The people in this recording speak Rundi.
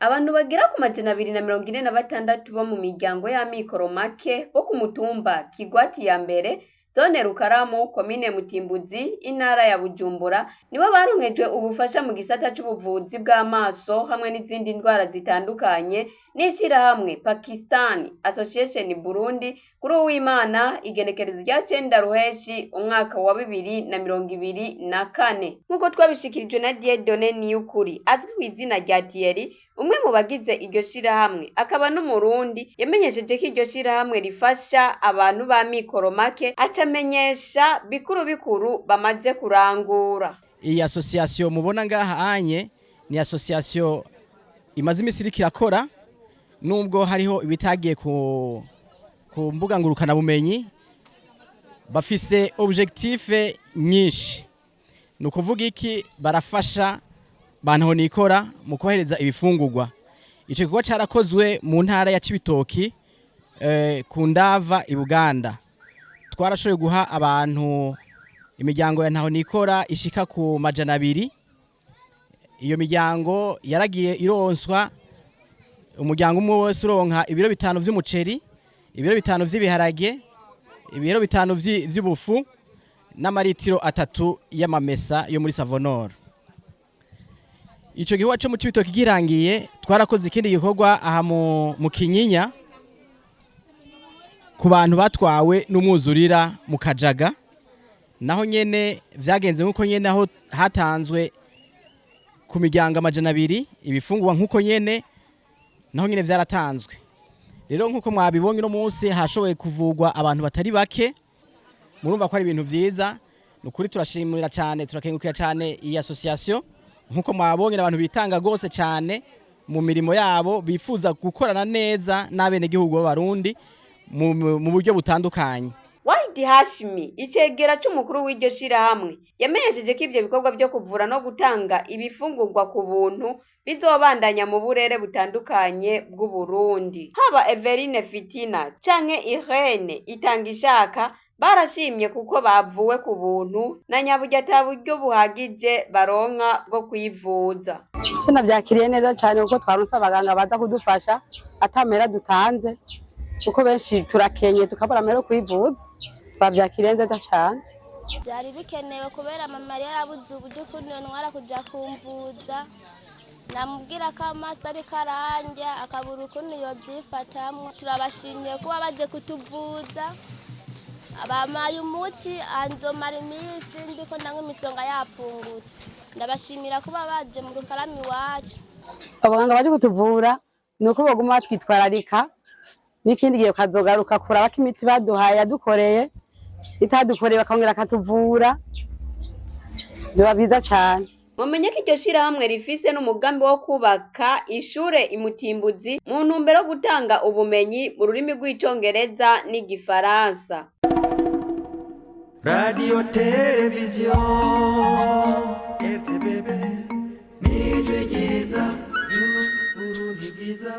Abantu bagera ku 246 bo mu miryango y'amikoro make bo ku mutumba Kigwati ya mbere, zone Rukaramu, komine Mutimbuzi, intara ya Bujumbura, nibo baronkejwe ubufasha mu gisata c'ubuvuzi bw'amaso hamwe n'izindi ndwara zitandukanye n'ishirahamwe Pakistan Association Burundi kuri Uwimana igenekerezo rya 9 Ruheshi umwaka wa 2024. Nk'uko twabishikirijwe na Dieudonne Niyukuri azwi kw'izina rya Thierry, umwe mu bagize iryo shirahamwe akaba n'Umurundi, yamenyesheje ko iryo shirahamwe rifasha abantu b'amikoro make, aca amenyesha bikuru bikuru bamaze kurangura. Iyi association mubona ngaha anye ni association imaze imisi iriko irakora, nubwo hariho ibitagiye ku mbuga ngurukanabumenyi. Bafise objectif nyinshi. Ni ukuvuga iki? Barafasha bantu nikora mu kubahereza ibifungurwa. Ico gikorwa carakozwe mu ntara ya Cibitoki, ku Ndava i Buganda. Twarashoboye guha abantu, imiryango ya ntaho nikora ishika ku 200. Iyo miryango yaragiye ironswa, umuryango umwe wese uronka ibiro 5 vy'umuceri, ibiro 5 vy'ibiharage, ibiro 5 vy'ubufu n'amaritiro 3 y'amamesa yo muri Savonor. Ico gikorwa co mu Cibitoki kirangiye, twarakoze ikindi gikorwa aha mu Kinyinya ku bantu batwawe n'umwuzurira mu Kajaga. Naho nyene vyagenze nkuko nyene, aho hatanzwe ku miryango 200 ibifungurwa nkuko nyene, naho nyene vyaratanzwe. Rero nkuko mwabibonye, uno munsi hashoboye kuvugwa abantu batari bake. Murumva ko ari ibintu vyiza. Ni ukuri turashimira cyane, turakengurukira cyane iyi association. Nkuko mwabonye, abantu bitanga gose cyane mu mirimo yabo, bifuza gukorana neza n'abenegihugu b'Abarundi mu buryo butandukanye. Wahidi Hashimi, icegera c'umukuru w'iryo shirahamwe, yamenyesheje ko ivyo bikorwa vyo kuvura no gutanga ibifungurwa ku buntu bizobandanya mu burere butandukanye bw'Uburundi. Haba Everine Fitina canke Irene Itangishaka barashimye kuko bavuwe ku buntu, na nyaburya ata buryo buhagije baronka bwo kwivuza. Nabyakiriye neza cyane kuko twaronse abaganga baza kudufasha atamera dutanze, kuko benshi turakenye tukabura amahera yo kwivuza. Twabyakiriye neza cyane. Byari bikenewe kubera mama yari yarabuze uburyo ukuntu ntwara kuja kumvuza. Namubwira ko amaso ariko arandya, akabura ukuntu yobyifatamwo. Turabashimiye kuba baje kutuvuza, bampaye umuti anzomara iminsi ndiko ndanywa, imisonga yapungutse. Ndabashimira kuba baje mu Rukarami iwacu. Abaganga baje kutuvura ni uko baguma batwitwararika, n'ikindi gihe ukazogaruka kuraba ko imiti baduhaye yadukoreye, itadukoreye bakongera akatuvura. Biba byiza cyane. Mumenye ko iryo shirahamwe rifise n'umugambi wo kubaka ishure i Mutimbuzi mu ntumbero yo gutanga ubumenyi mu rurimi rw'Icongereza n'igifaransa. Radio Televiziyo RTBB, nijwi ryiza ry'Uburundi bwiza.